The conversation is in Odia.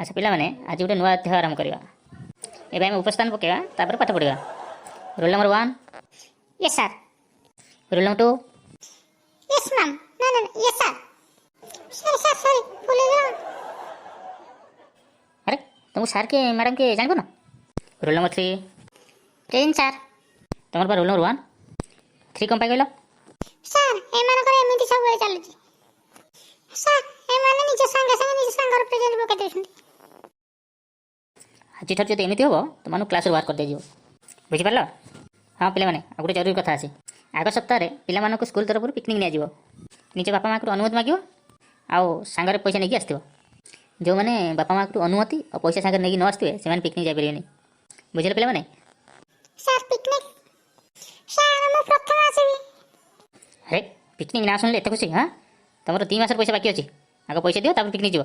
ଆଚ୍ଛା ପିଲାମାନେ, ଆଜି ଗୋଟେ ନୂଆ ଅଧ୍ୟାୟ ଆରମ୍ଭ କରିବା। ଏବେ ଆମେ ଉପସ୍ଥାନ ପକାଇବା, ତାପରେ ପାଠ ପଢ଼ିବା। Roll number 1। Yes, sir. Roll number 2। Yes, ma'am. ନା ନା, yes sir. Sir, sir, sorry, ଭୁଲ ହେଇଗଲା। ଆରେ, ତୁମକୁ ସାର୍ କିଏ, ମ୍ୟାଡ଼ାମ୍ କିଏ ଜାଣିପାରୁନ? Roll number 3। Present, sir. ତୁମର ପା ରୋଲ୍ ନମ୍ବର 1, 3 କ'ଣ ପାଇଁ କହିଲ? ସାର୍, ଏମାନଙ୍କର ଏମିତି ସବୁବେଳେ ଚାଲୁଛି ସାର୍। ଏମାନେ ନିଜ ସାଙ୍ଗେ ସାଙ୍ଗେ ନିଜ ସାଙ୍ଗର ପ୍ରେଜେଣ୍ଟ ପକାଇ ଦେଉଛନ୍ତି। ଆଜିଠାରୁ ଯଦି ଏମିତି ହେବ, ତୁମମାନଙ୍କୁ କ୍ଲାସ୍ରୁ ବାହାର କରିଦିଆଯିବ, ବୁଝିପାରିଲ? ହଁ ପିଲାମାନେ, ଆଉ ଗୋଟେ ଜରୁରୀ କଥା ଅଛି। ଆଗ ସପ୍ତାହରେ ପିଲାମାନଙ୍କୁ ସ୍କୁଲ ତରଫରୁ ପିକନିକ୍ ନିଆଯିବ। ନିଜ ବାପା ମାଆଙ୍କଠୁ ଅନୁମତି ମାଗିବ ଆଉ ସାଙ୍ଗରେ ପଇସା ନେଇକି ଆସିଥିବ। ଯେଉଁମାନେ ବାପା ମାଆଙ୍କଠୁ ଅନୁମତି ଆଉ ପଇସା ସାଙ୍ଗରେ ନେଇକି ନ ଆସିଥିବେ, ସେମାନେ ପିକନିକ୍ ଯାଇପାରିବେନି। ବୁଝିଲେ ପିଲାମାନେ? Sir, picnic? ସାର୍, ମୁଁ ପ୍ରଥମେ ଆସିବି। ଆରେ, ପିକନିକ୍ ନାଁ ଶୁଣିଲେ ଏତେ ଖୁସି? ହଁ, ତୁମର 2 ମାସର ପଇସା ବାକି ଅଛି। ଆଗ ପଇସା ଦିଅ, ତାପରେ ପିକନିକ୍ ଯିବ।